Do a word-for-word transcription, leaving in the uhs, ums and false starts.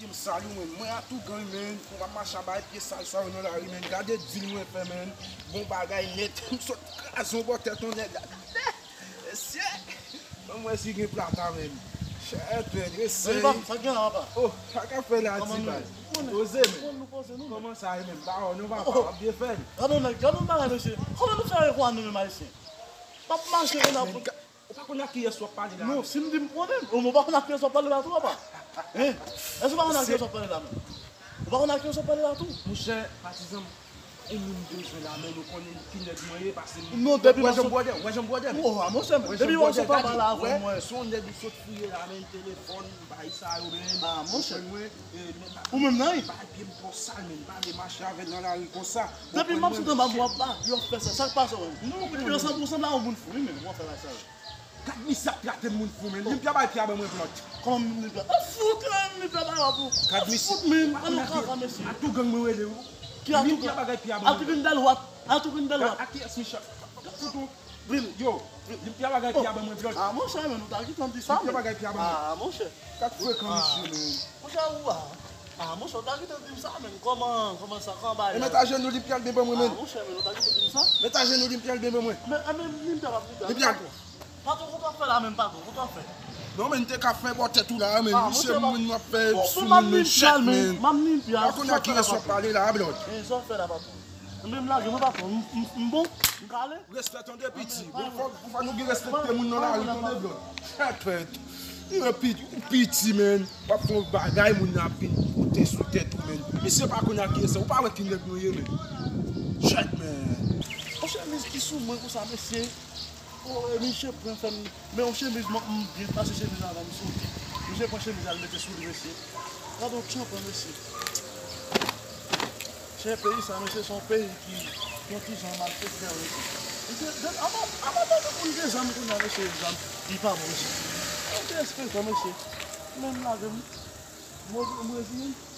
M salye w, men. Mwen atougan, men. Pou m ap mache a bay pye sal sa yo nan lari, men. Gade dil mwen fè, men. Bon bagay nèt. M sot kraze yon bòtè tonnè. Gade. Mesye. Ban m wè si gen plata, men. Chèt, men. Resèy. Sa k gen la, papa? Oh, sa k ap fè la, ti bay? Poze, men. Kòman sa ye, men? Ba, oh, nou papa, w ap byen fè l. Gade yon nèg, gade yon bagay, mesye. Kòman nou fè rekonèt nou menm Ayisyen? M ap mache, men ap Ou pa konn ak kiyès w ap pale la? Non, si m di m konnen, ou pa konn ak kiyès w ap pale la tou, papa. Hein? Èske ou pa konn ak kiyès w ap pale la menm? Ou pa konn ak kiyès w ap pale la tou? Monchè, patizan m, ou moun bezwen la, men nou konnen ki nèg mwen ye, pase m. Non, depi wè jan m bwòdè, wè jan m bwòdè. Oh, a monchè, depi w ap sot anba la avè mwen. Se yon nèg ou sot fouye la, men telefòn, bay sa yo, men. A monchè. Ou menm nan, wi. Bay pye m konsa, men pa vle mache avè l nan lari konsa. Depi m ap sot anba, m w ap ba, yo fè sa. Sa k pase w menm? Depi w sanble w sanble a yon moun fou, wi, men w ap fè bagay sa yo. Gad misye ap trete moun fou, men. Limpia bay pye a ban mwen, Blòd. Kòman Limpia? Ou fout, men, Limpia bay wap ou. Gad misye. Fout, men. An nou kaka, mesye. Atougang mwen rele ou. Ki atougang? Limpia bagay pye a ban mwen. Atougang dèlwat. Atougang dèlwat. Ak kiyès, Michel? Fout ou. Vin. Yo, Limpia bagay pye a ban mwen, Blòd. A, monchè, men, nou ta gentan di sa, men. Limpia bagay pye a ban mwen. A, monchè. Gad frekan misye, men. Monchè, ou a. A, monchè, ou ta gentan di m sa, men. Kòman, kòman sa, kòman bagay la? E met ajenou, Limpia l byen ban mwen, men. A, monchè, men, ou ta gentan di m sa? Met ajenou, Limpia l byen ban mwen. Men, men, Limpia p ap Limpia. Limpia. Patwon, kote w ap fè la menm, patwon? Kote w ap fè? Non, men, m te ka fè bòtè tou la, men. Misye moun w ap fè sou moun, men, chèt, men. M ap Limpia, m ap Limpia. Pa konn ak kiyès w ap pale la, Blòd. E, sa w fè la, patwon? Mwen menm lage mwen, patwon. M, m, m bon, m kale. Respè tande, piti. Bon, fò, fò nou gen respekte moun nan lari, tande, Blòd. Chèt, fèt. Li men piti, ou piti, men. W ap fè yon bagay, moun nan ap vin pote sou tèt ou, men. Misye pa konn ak kiyès sa. Ou pa wè ki nèg nou ye, men. Chèt, men. Yon chemiz ki sou mwen konsa, mesye. Oh, e misye pran fè m, men yon chemiz, m, m byen pase chemiz la, m soti. Misye pran chemiz la, l mete sou li, mesye. Gade yon tchanpan, mesye. Chè, peyi sa, mesye, se yon peyi ki, ki yon ti jan malfektè, mesye. Mesye, de, avan, avan tande pou n gen zam kounye a, mesye, zam, li pa bon, mesye. Yon ti respektan, mesye. Men m lage m, m, m reziyen m.